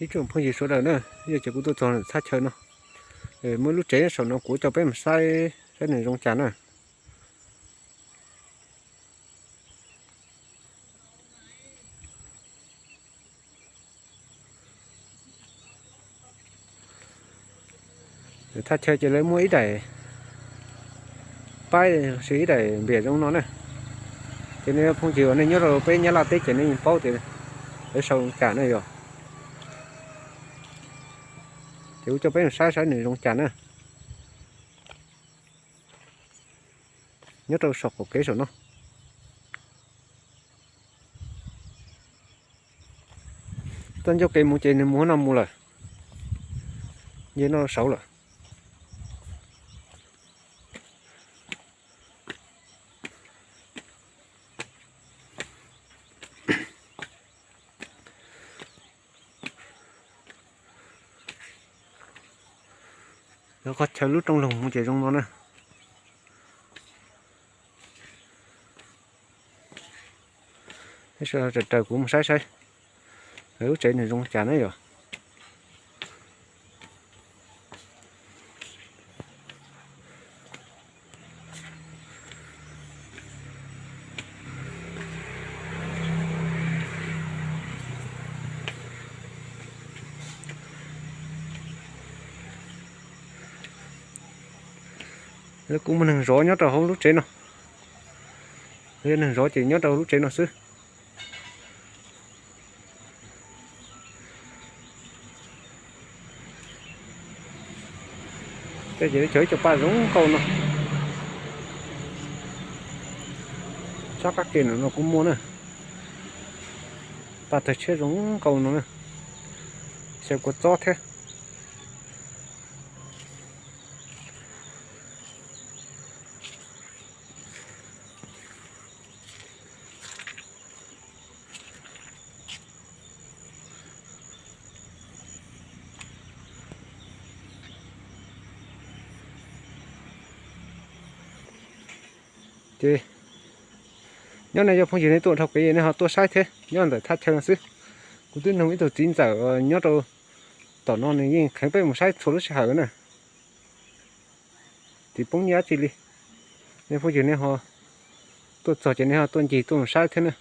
Ib tsoom phooj ywg sawv daws na, yog ces kuv tuaj txog thaj chaw no, muaj lub tsev saum no kuv coj peb mus saib saib nws zoo cas na. Thaj chaw ces lawv muaj ib daim paib, ib daim npias zoo no na. Ces nej phooj ywg uas nej nyob rau peb Nyab Laj teb ces nej yeej paub tias lawv sau cas na yog. Ces kuv coj peb mus saib saib nws zoo cas na. Nyob rau saum qaum kev saum no. Txoj ncauj kev mus ces nws mus no mus lawm, nce no saud lawm. Lawv qhov chaw lub rooj loog mus ces zoo no na. Sawv daws raws kuv mus saib saib lub tsev nws zoo cas na yog. Lawv kuj muaj neeg zov nyob rau hauv lub tsev no. Yog neeg zov ces nyob rau lub tsev no xwb. Tej ces lawv cog ib co paj zoo nkauj no. Sab qab ke no kuj muaj na. Paj tawg tshiab zoo nkauj no na. Xyaw kua txob thiab. Ces nyob no yog phooj ywg nej tuaj dhau kev nej ho tuaj saib thiab nyob ntawm thaj chaw no xwb. Kuv twb nug ib tug txiv ntxawm nyob rau tom no nws yeej kheev peb mus saib txhua lub sij hawm na. Tsis poob nyiaj dab tsi li. Nej phooj ywg nej ho tuaj txog ces nej ho tuaj ncig tuaj mus saib thiab na.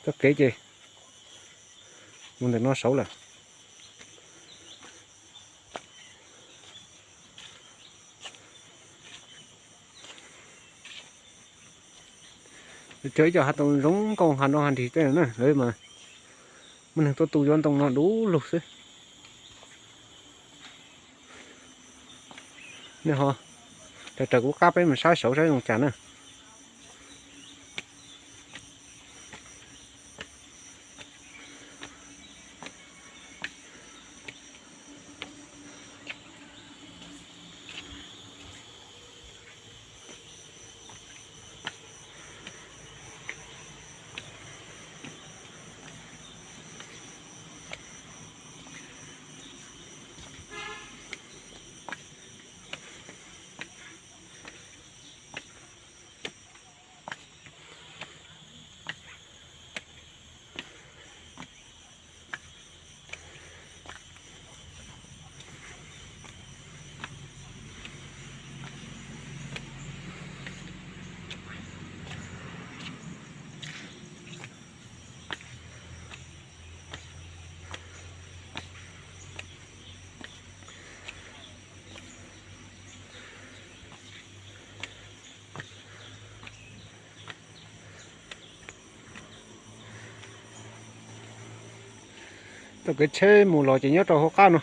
Txoj kev ces mus ntawm no saud lawm. Cog ib co hav tau zoo nkauj hav no hav nrig tej na, lawv mas muaj neeg tuaj tu cov ntoo no dub lug xwb. Nej ho raws kuv qab peb mus saib saud saib zoo cas na. Txoj kev tsheb mus los ces nyob rau hauv qab no.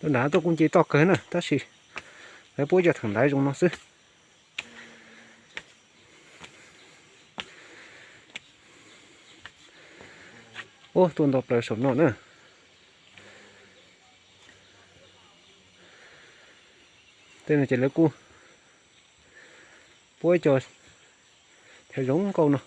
Tus nram tuaj kuj nce toj kawg na tab sis lawv puab cov theem ntaiv zoo no xwb. Ub, tuaj nto plaws saum no na. Tej no ces lawv kuj puab ib co chaw zoo nkauj no.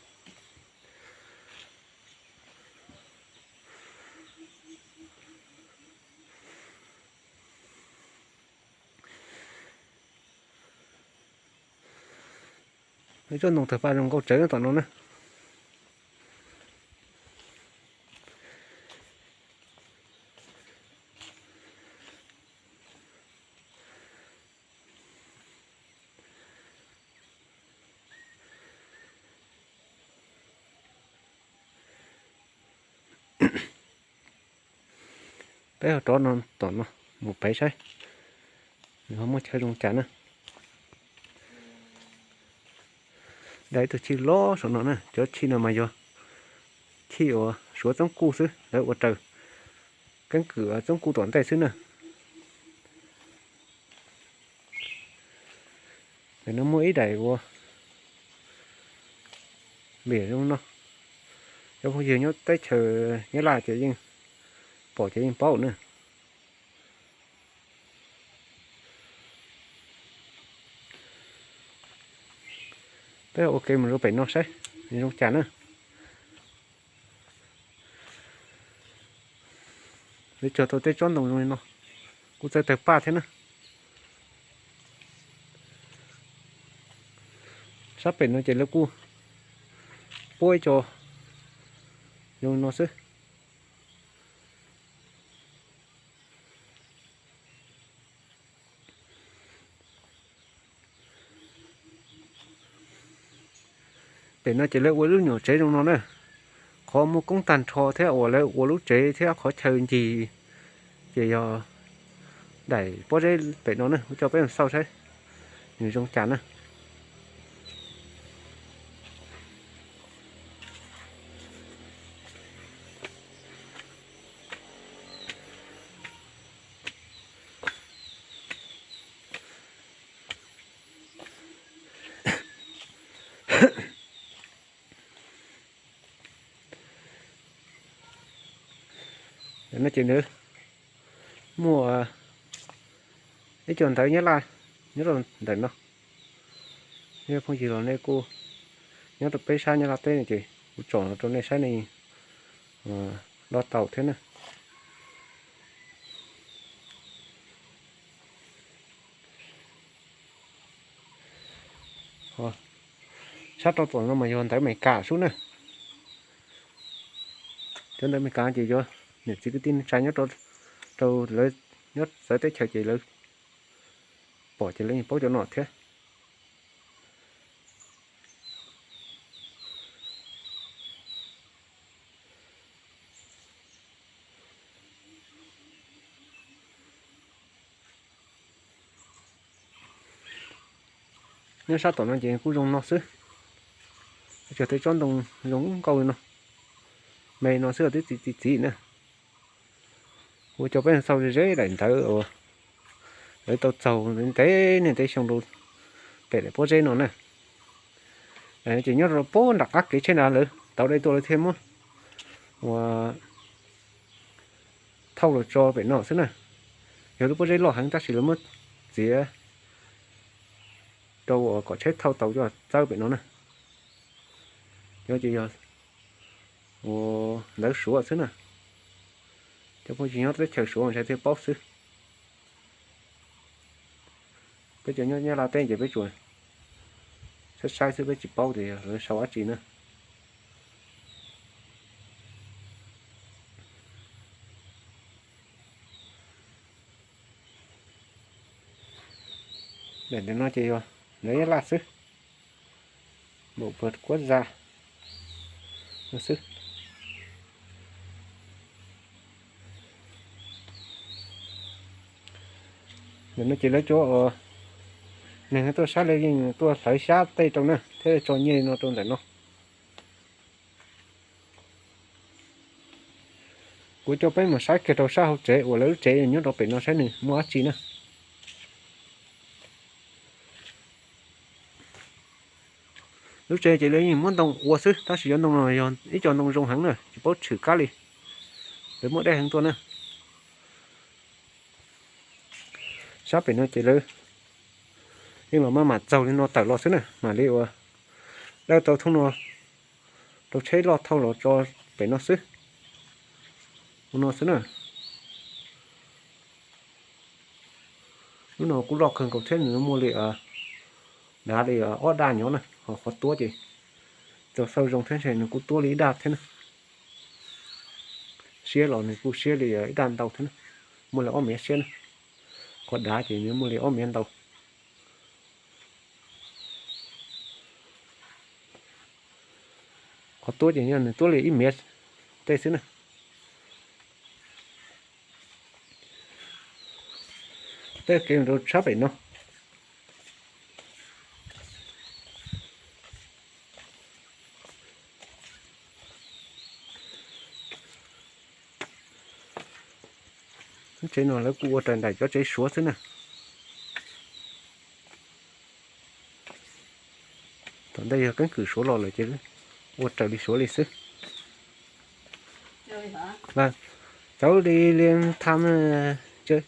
Lawv tsob ntoo tawg paj zoo nkauj tsawv tom no na. Peb ho rov no tom no mus pem saib nws ho muaj chaw zoo cas na. Dai ib tug chij loj saum no na, cov chij no mas yog chij uas suav txoob kuj xwb, lawv ua raws keeb kwm txoob kuj tom ntej xwb na. Ntawm no muaj ib daim ua liam zoo no, cov phooj ywg nyob teb chaws Nyab Laj ces yeej pom ces yeej paub na. Peb ua ke mus rau pem no saib nws zoo cas na. Lawv cog tau tej tsob ntoo zoo li no, kuj txawj tawg paj thiab na. Sab pem no ces lawv kuj puab ib co zoo li no xwb. Pem no ces lawv ua lub nyuam tsev zoo no na. Qhov muaj koob tag nrho thiab uas lawv ua lub tsev thiab qhov chaw ncig ces yog daim pob zeb pem no na, kuv coj peb mus xauj saib nws zoo cas na. No ces nws muaj ib co ntawv Nyab Laj nyob rau ntawm no. Nej phooj ywg los nej kuj nyob rau peb sab Nyab Laj teb no ces kuv tsom los rau nej saib nej lo tau thiab na. Sab rau tom no mas yog ntawv Amelikas sub na. Cov ntawv Amelikas ces yog niam txiv kwv tij neej tsa nyob rau lawv nyob txawv teb chaws ces lawv pom ces lawv yeej paub cov no thiab. Nyob sab tom no ces kuj zoo no xwb. Cog tej tsob ntoo zoo nkauj li no, me no xwb twb txi txiv txiv na. Kuv coj peb xauj ze ze daim ntawv uas lawv tau txaug ntev niaj ntev xyoo rau pem daim pob zeb no na. Ces nyob rau puag nram qab kev tsheb na lawv tau dai tuaj lawv thiaj muab ua thauj los tso pem no xwb na. Yog lub pob zeb loj heev tab sis lawv muab txiav rau uas kom tsheb thauj tau coj txawb pem no na. Cov ces yog ua ntawv Suav xwb na. Cov phooj ywg nyob teb chaws Suav mas thiaj paub xwb. Peb cov nyob Nyab Laj teb ces peb tsuas saib saib xwb peb tsis paub tias lawv sau dab tsi na. Daim ntawm no ces yog ntawv Nyab Laj xwb, Bộ Luật Quốc gia no xwb. Ntawm no ces lawv cov neeg tuaj saib lawv yeej tuaj hlawv xyab tej rau na thiab tso nyiaj no rau ntawm no. Kuv coj peb mus saib kiag rau sab hauv tsev uas lawv lub tsev nyob rau pem no saib nws muaj dab tsi na. Lub tsev ces lawv yeej muab ntoo ua xwb tab sis cov ntoo no yog ib co ntoo zoo heev na tsis paub tshwm kab li, lawv muab deb heev tuaj na. Sab pem no ces lawv Yeej los maj mam txaug li no tawm los xwb na, mam li ua dawb tau thoob no rau tsheb loj thauj los tso pem no xwb. Ua no xwb na. Lub no kuj loj kawg nkaus thiab, nws muaj li, dav li ob daj nyob na, ho qhov tuab ces txaus xauj zoo thiab ntshe nws kuj tuab li ib daj thiab na. Siab los nws kuj siab li ib daj ntau thiab na, muaj li ob mev siab na. Qhov dav ces nws muaj li ob mev ntau. Qhov tuab ces yog nws tuab li ib mev tej xwb na. Tej kev rau tshab pem no. Tsev no lawv kuj ua raws nraim cov tsev Suav xwb na. Tom ntej yog keeb kwm Suav los lawm ces ua raws li Suav li xwb. Cháu đi lên thăm, ờ, chứ.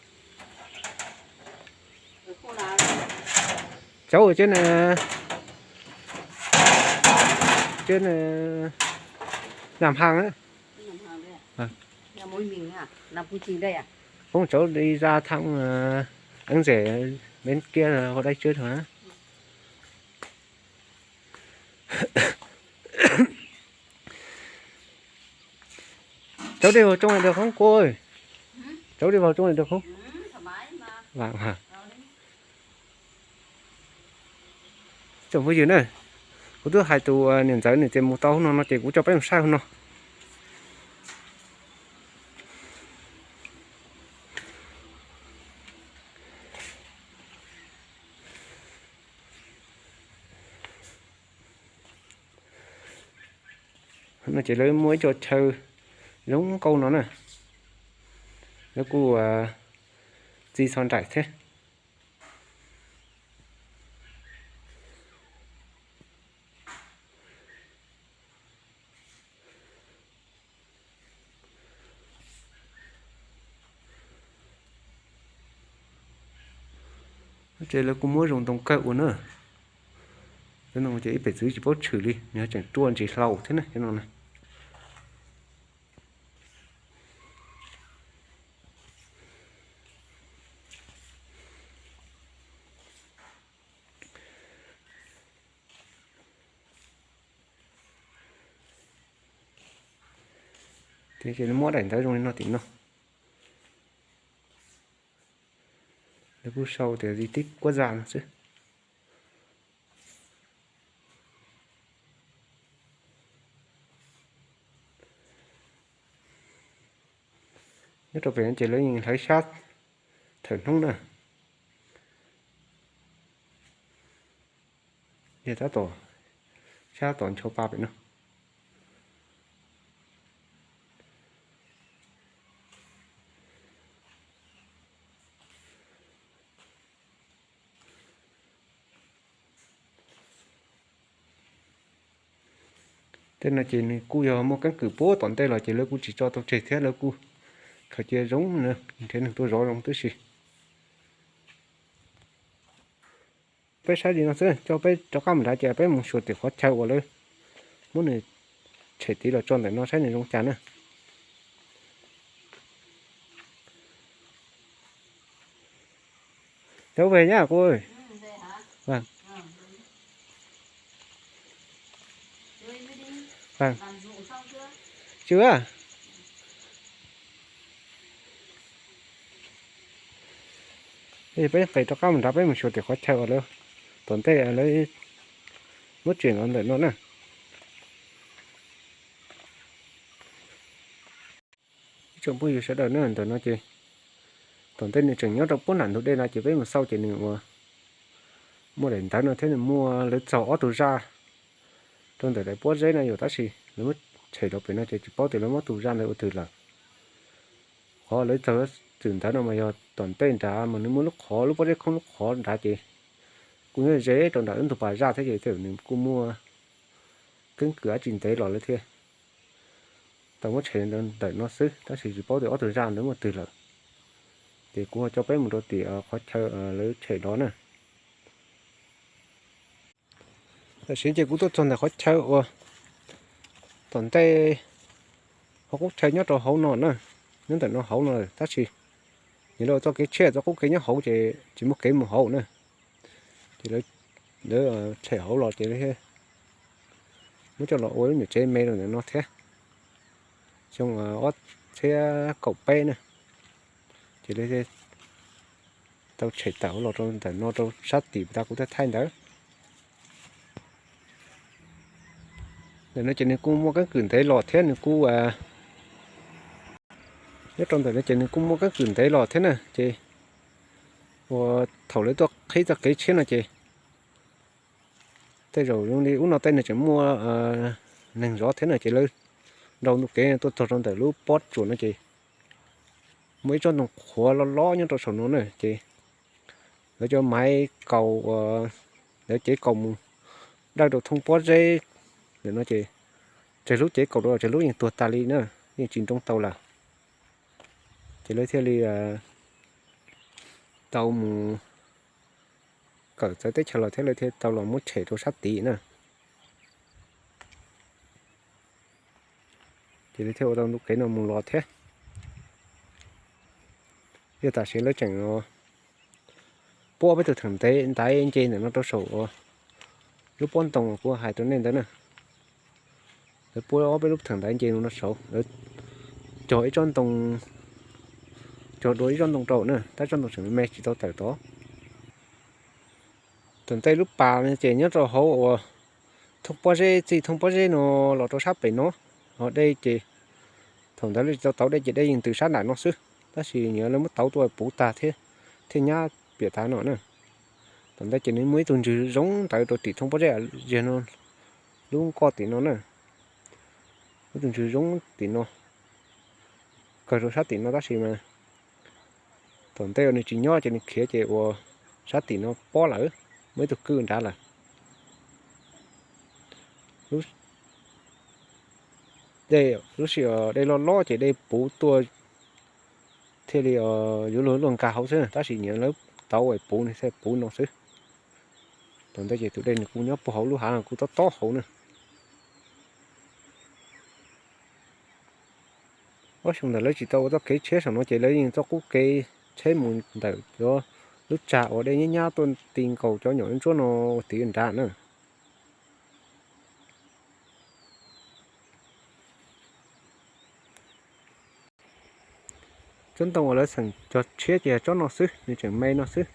Cháu ở trên, ờ, trên, ờ, Nam Hằng á. Vâng. Không, cháu đi ra thăm, ờ, anh rể bên kia là họ đây chưa hả? Cháu đi vào trong này được không cô ơi? Cháu đi vào trong này được không? Vâng, vâng. Tsoom phooj ywg na, kuv twb hais tus niam ntxawm nws tias mus tau hauv no no ces kuv coj peb mus saib hauv no. No ces lawv muaj ib co chaw zoo nkauj no na, lawv kuj txi txho nraim thiab. Ces lawv kuj muab zoo ntoo kawg ua na. Cov no ces ib pem txwv tsis paub tshwm li, nws tseem ruaj ntsis hlau thiab na cov no na. Ces lawv muab daim ntawv zoo li no tim no. Lawv kuj sau tias di tích quốc gia no xwb. Nyob rau pem no ces lawv yeej hlawv xyab thawm hnub na. Yog tab tom, xyab tom ncho pa pem no. Tej no ces nws kuj yog muaj keeb kwm puag tom ntej los ces lawv kuj tsis tso tau tseg thiab, lawv kuj khaws cia zoo na, nrhiav neeg tuaj zov zoo tib si. Peb saib li no xwb, coj peb rov qab mus nrad ces peb mus xyuas tim qhov chaw uas lawv muab nws tshem tiv los tso ntawm no saib nws zoo cas na. Cháu về nhá cô ơi. Vâng. Vâng. Chưa. Peb qis rov qab mus nrad, peb mus xyuas tim qhov chaw uas lawv tom ntej lawv muab tseem los ntawm no na. Ib tsoom phooj ywg sawv daws na, ntawm no ces tom ntej nws tseem nyob rau puag nram ntug dej no ces peb mus xauj ces nws ua muaj daim ntawv no thiab nws muaj lawv txaug ob tug zaj rau ntawm daim pob zeb no yom, tab sis lawv muab tshem rau pem no ces tsis paub tias lawv muab tus zaj ntawd ua twg lawm. Qhov lawv txaug txwm ntawv no mas yog tom ntej nrad mas nws muaj lub qhov, lub pob zeb khoob lub qhov nrad ces kuj nyob ze rau nram ib ntug pas zaj thiab ces nws kuj muaj keeb kwm dab tsi ntev los lawm thiab. Tau muab tshem ntawm no xwb tab sis tsis paub tias ob tug zaj ntawd muaj twg lawm. Ces kuv ho coj peb mus rau tim qhov chaw lawv tshem los na. Tam sim ces kuv tuaj txog ntawm qhov chaw uas tom ntej qhov qub chaw nyob rau hauv no na, nyob ntawm no hauv no, tab sis nyias lawv ua txoj kev tshiab, txoj qub kev nyob hauv ces tsis muaj kev mus hauv na. Ces lawv tshem hauv los ces muab coj los ua lub nyuam tsev me rau ntawm no thiab. Xyoo ob txhiab kaum peb na, ces lawv tau tshem tawm hauv los rau ntawm no rau sab tim tas kuv thaij ntawd. Ntawm no ces nws kuj muaj keeb kwm ntev los thiab nws kuj, nyob rau ntawm no ces nws kuj muaj keeb kwm ntev los thiab na. Ces uas thaum lawv tuaj qhib txoj kev tshiab no ces tej zaum zoo li ub no tej nws tseem muaj neeg zov thiab na, ces lawv nrau ntu kev tuaj txog rau ntawm lub pob tsuas no ces muaj ib tsob ntoo qhuav loj loj nyob rau saum no na, ces lawv cov maiv kaus uas lawv cev kaus mus dawj rau thoob pob zeb ntawm no ces tsawg lub cev kaus rau tsawg lub yeej tuag tas li na, yeej tsis nroo tau lawm. Ces lawv thiaj li tau mus kawm txawv teb chaws los thiab lawv thiaj tau los muab tshem rau sab tid na. Ces lawv thiaj ua tau ntu kev no mus los thiab. Yog tam sim lawv tseem puab ob peb tug theem ntaiv nce ntawm no rau saum uas lub pob ntoo kuv hais rau nej ntawd na. Lawv puab ob peb lub theem ntaiv nce no saud, lawv cog ib tsob ntoo, cog dua ib tsob ntoo rau na, tab tsob ntoo tseem me tsis tau tawm tod. Thaum ntej lub pas no ces nyob rau hauv uas thoob pob zeb, txij thoob pob zeb no los rau sab pem no, ho dej ces thaum ntawd lawv tsis tau tauv dej ces dej yeej ntws sab nram no xwb, tab sis nyias lawv muab tauv tuaj puv tag thiab, thiaj nyab piam tas no na. Thaum ntawd ces nws muaj ib tug ntswg zoo ntawd rau tim thoob pob zeb, ziag no lub nkoj tim no na. Muaj ib tug ntswg zoo tim no, kawg rau sab tim no tab sis mas thaum ntej uas nws tsis nyob ces nws khiav ces uas sab tim no pob lawm, muaj ib tug kwj nrad lawm. Lub, lub sij hawm dej loj loj ces dej puv tuaj thiaj li yuav luag luaj nkag hauv xwb, tab sis nyias lawv tauv es puv nws thiaj puv no xwb. Thaum ntawd ces tus dej nws kuj nyob puag hauv lub hav no kuj tob tob hauv na. Ob xyoo ntawd lawv tsis tau ua txoj kev tshiab saum no ces lawv yeej txoj qub kev tsheb mus ntawm cov lub tsag uas dej nyab nyab tuaj ti nkaus cov nyuam ntsuab no ua tid nrad na. Tsob ntoo uas lawv tseem cog tshiab ces yog tsob no xwb, nws tseem me no xwb.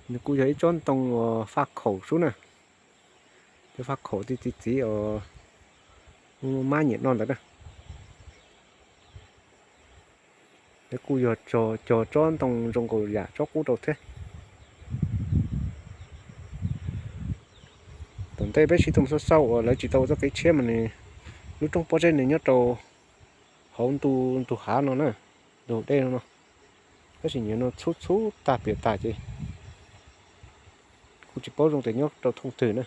Nws kuj yog ib tsob ntoo uas faj khaum xwb na, cov faj khaum ti txiv txiv os, mab nyiam noj ntawd na. Lawv kuj yog cog tsob ntoo zoo nkaus yam tsob qub rau thiab. Thaum ntej peb sib tw xauj xauj uas lawv tsis tau ua txoj kev tshiab mas nws lub roob pob zeb nws nyob rau hauv ntu, ntug hav no na, ntug dej no no, tab sis nyias no txhub txhub tag piam tas ces kuj tsis paub zoo tias nyob rau thooj twg na.